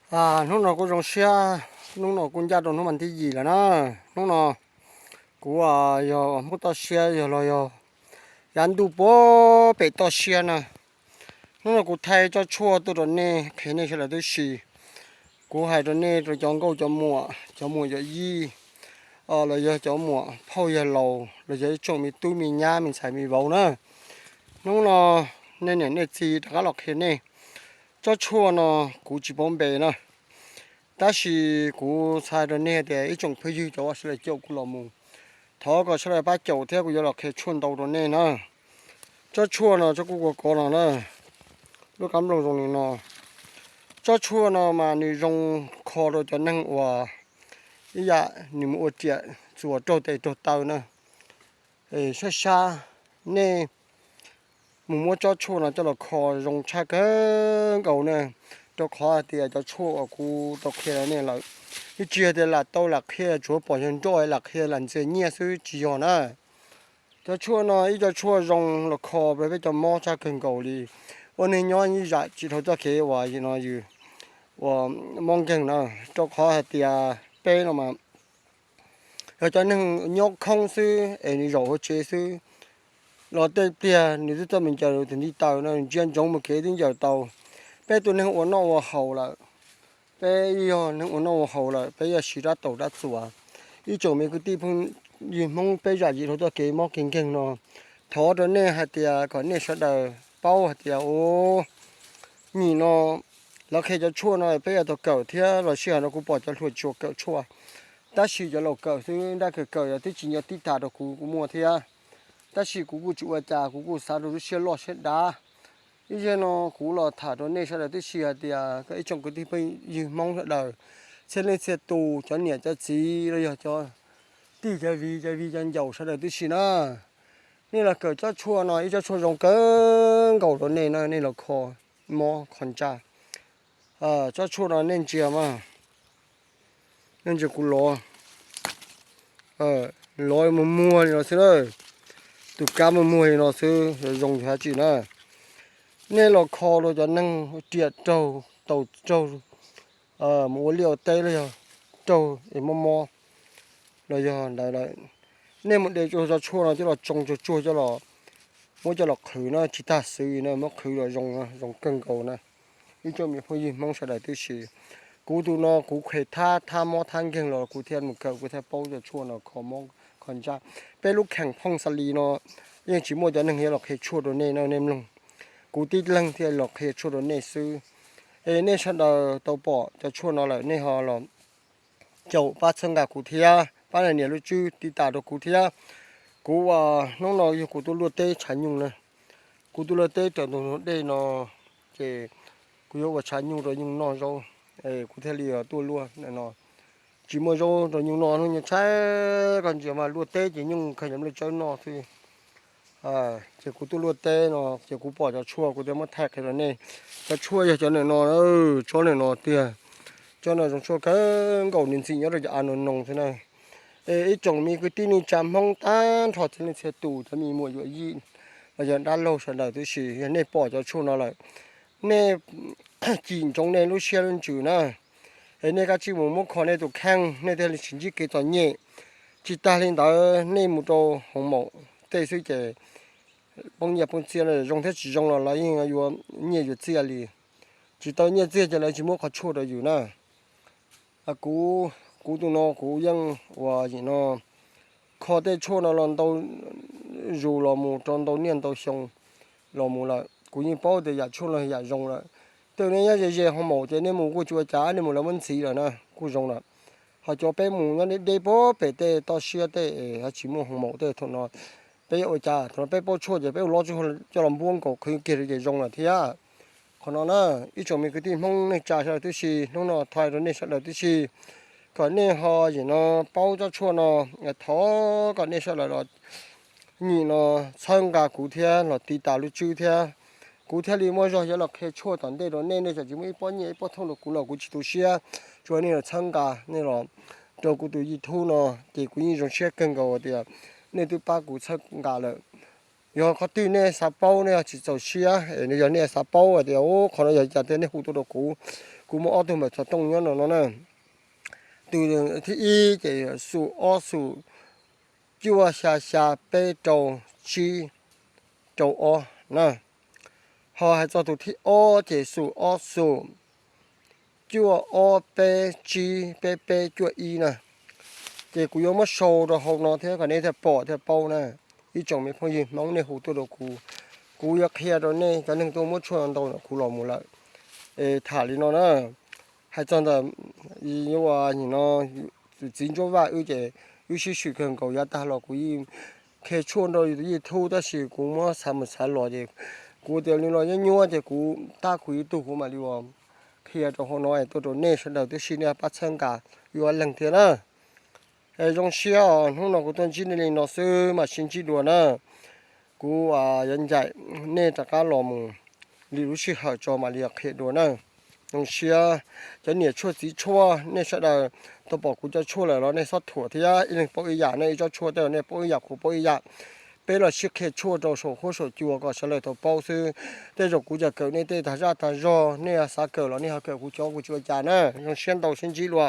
Hnub no kuj zoo siab, hnub no kuj ncaj rau hnub vas thib yim lawm na. Hnub no kuv yog Hmoob toj siab yog los yog yav ntuj puag pem toj siab na. Hnub no kuv thaij tsob tshuaj tuaj rau nej qhia nej sawv daws tib si. Kuv hais rau nej rau cov nkauj cov muam, cov muam yawm yij, los yog cov muam phauj yawg laus, los yog ib tsoom me tub me nyab me ntxhais me vauv na. Hnub no nej niam nej txiv rov qab los qhia nej tsob tshuaj no. Kuv tsis paub npe na, tab sis kuv txhais rau nej tias ib tsoom phooj ywg cov uas sawv daws caum kuv los mus, thov kom sawv daws pab caum thiab kuv yuav los qhia tshuaj ntau rau nej na. Tsob tshuaj no tsob kuj kov kov no na, lub kab nplooj zoo li no. Tsob tshuaj no mas nws zoo kho rau cov neeg uas ib yam nws mus ua riam txuas raug tes raug taw na. Sab sab, nej mus muab tsob tshuaj no coj los kho zoo tshaj kawg nkaus na, rau qhov hais tias cov tshuaj uas kuv tau qhia rau nej lawm, ib tsis yog tias lam tau lam qhia tsuav pom yog nroj lam qhia lam ntxias nyiaj xwb, tsis yog na. Cov tshuaj no ib co tshuaj zoo los kho rau peb cov mob tshaj kawg nkaus li. Ua neeg nyob ib zam tsis dhau txoj kev uas no yus uas mob nkeeg na, rau qhov hais tias peb no mas yog cov neeg nyob khoob xwb es nws zaum hauv tsev xwb, los tej tiag nws twb txawj mus ncaws tus ntiv taw no, ntsia ntsoov mus kev twb ncaws tau. Peb tus neeg ua noj ua haus lawm, peb yog neeg ua noj ua haus lawm, peb yog siv rab taus rab txuas. Ib tsoom me kwv tij phooj ywg Hmoob peb zam tsis dhau txoj kev mob kev nkeeg no, thov rau nej hais tias kom nej sawv daws paub hais tias ua nyim no lawv qhia cov tshuaj no peb yuav tau kawm thiab los sij hawm no kuv pom cov hluas tsis kawm tshuaj, tab sis cov laus kawm xwb, nraj kawm kawm los twb tsis nco tib tas rau kuv, kuv muaj thiab. Tab sis kuv kuj tsis ua cas, kuv kuj xav rau lub siab loj siab dav. Ib zaug no kuv los tham rau nej sawv daws tib si hais tias koj ib tsoom kwv tij phooj ywg Hmoob sawv daws, txhia leej txhia tus, cov niam cov txiv los yog cov tij cov viv cov viv cov ncaus sawv daws tib si na, nej los kawm tsob tshuaj no ib tsob tshuaj zoo kawg nkaus rau nej na, nej los kho mob kho ntsaj. Tsob tshuaj no nej ntsia mas, nej ntsia kuv lov, lov muag muag li no xwb na, tus kab muag muag li no xwb, zoo yog dab tsi na. Nej los kho rau cov neeg riam raug, taus raug, mus ua liaj ua teb los yog raug es mob mob los yog ntawd lawm, nej mus de tsob tshuaj no coj los tsoo tsuag tsuag coj los muab coj los qhwv na, tsis tag xwv na, muab qhwv los zoo, zoo kawg nkaus na. Ib tsoom me phooj ywg Hmoob sawv daws tib si, kuv tus no kuv kheev thab thab mob thab nkeeg los kuv thiaj mus kawm, kuv thiaj paub cov tshuaj no kho mob kho ntsaj. Peb lub kheem phooj xa li no yeej tsis muaj cov neeg yuav los qhia tshuaj rau nej no, nej mloog. Kuv tib leeg thiaj los qhia tshuaj rau nej xwb. Es nej sawv daws tau pom cov tshuaj no lawm nej ho los caum pab txhawb nqa kuv thiab, pab nias lub tswb tiv tas rau kuv thiab. Kuv ua, hnub no yog kuv tuaj luaj teb tshav nyoog na, kuv tuaj luaj teb raws ntug dej no, ces kuv yuav ua tshav nyoog rau nyoog noj zaub, kuv thiaj li tuaj luaj no. Tsis muaj zaub rau nyoog noj, hnub nyoog tshaib, koj ntsia mas luaj teb ces nyoog khaws nyiam laj tsawb noj xwb. Ces kuv tuaj luaj teb no ces kuv pom cov tshuaj kuv thiaj muab thaij qhia rau nej. Cov tshuaj yog cov ntawm no, tsob ntawm no tiag. Tsob no zoo tshuaj kawg nkaus, nws ntxim nyob rau cov av no no xwb na. Es ib tsoom me kwv tij neej tsa Hmoob tag nrho txhia leej txhia tus, cov me muam yawm yij los yog dab laug sawv daws tib si, yog nej pom cov tshuaj no lawm, nej cim ntsoov nej lub siab lub ntsws na, es nej kav tsij mus muab kho nej tus kheej, nej thiaj li tsis ntsib kev txom nyem. Tsis tag li ntawd nej mus rau hoo maum tej xwb ces poob nyiaj poob txiaj, zoo thiab tsis zoo los lawv yeej yuav nyiaj yuav txiaj li. Tsis tau nyiaj txiaj ces lawv tsis muab qhov tshuaj rau yus na. Kuv, kuv tus no kuv yeej ua yim no kho tej tshuaj no los ntau zus los mus rau ntau niaj ntau xyoo los mus lawm, kuv yeej paub tias yam tshuaj no yam zoo lawm. Tej nej nyob ze ze hoo maum ces nej mus kuj tsis ua cas, nej mus lawv muab ntxiv lawm na kuj zoo lawm. Ho cov peb mus nyob deb deb puag pem tej toj siab tej es tsis muaj hoo maum tej, thaum no peb yuav ua cas? Thaum no peb paub tshuaj ces peb ua lov coj los npuab nkaus qhwv kiag rau ces zoo lawm thiab. Qhov no na, ib tsoom me kwv tij Hmoob neej tsa sawv daws tib si, hnub no thaij rau nej sawv daws tib si, kom nej ho yim no paub tsob tshuaj no, thov kom nej sawv daws los nyim no txhawb nqa kuv thiab los tiv tas lub tswb thiab, kuv thiaj li muaj zog yuav los qhia tshuaj tom ntej rau nej. Nej tseem tsis muaj ib pob nyiaj ib pob thooj rau kuv los kuv tsis tu siab, tsuas nej los txhawb nqa, nej los rau kuv tus YouTube no ces kuv yeej zoo siab kawg nkaus tias nej twb pab kuv txhawb nqa lawm. Yog qhov twg nej xav paub nej tsis txaus siab, yog nej xav paub tias qhov no yog cas tias nej hu tuaj rau kuv, Kuv muaj ob tug npawb xov tooj nyob no no na. Tus thib ib ces xum ob xum cuaj xya xya peb rau tsib rau ob na. Ho hais txog tus thib ob ces xum ob xum cuaj ob peb tsib peb peb cuaj ib na. Ces kuv yuav muab sau rau hauv no thiab kom nej thiaj pom thiaj paub na. Ib tsoom me phooj ywg Hmoob nej hu tuaj rau kuv, kuv yuav qhia rau nej cov neeg tuaj muab tshuaj ntau ntau ntawm kuv los mus lawm. Es tham li no na, hais txog ntawm nim no tus txiv Ntsuab Vaj wb ces wb sib swm kawg nkaus, yav tag los kuv yeej qhia tshuaj rau yus tus yij thub, tab sis kuv muab xav mus xav los ces kuv tias li los nyuaj nyuaj ces kuv tab kuv ib tug kuv mam li ua qhia rau hauv no es tuaj rau nej sawv daws tib si nej pab txhawb nqa ib leeg thiab na. Es zoo siab os, hnub no kuv tuaj ntsib nej li no xwb, mam sib ntsib dua na. Kuv yuav ncaim nej rov qab los mus li lub sij hawm tso mam li qhia dua na. Zoo siab cov niam tshuaj txiv tshuaj nej sawv daws, tau pom kuv cov tshuaj lawm los nej txhob thuam thiab, ib leeg paub ib yam, nej ib tsob tshuaj tej los nej paub ib yam, kuv paub ib yam. Peb los sib qhia tshuaj rau saum huab saum cua kom sawv daws tau paub xwb. Tej zaum kuv cov kawm nej tej tag zaj tag zog, nej xav kawm los nej ho kawm, kuv cov kuv tsis ua cas na. Zoo siab ntau, sib ntsib dua.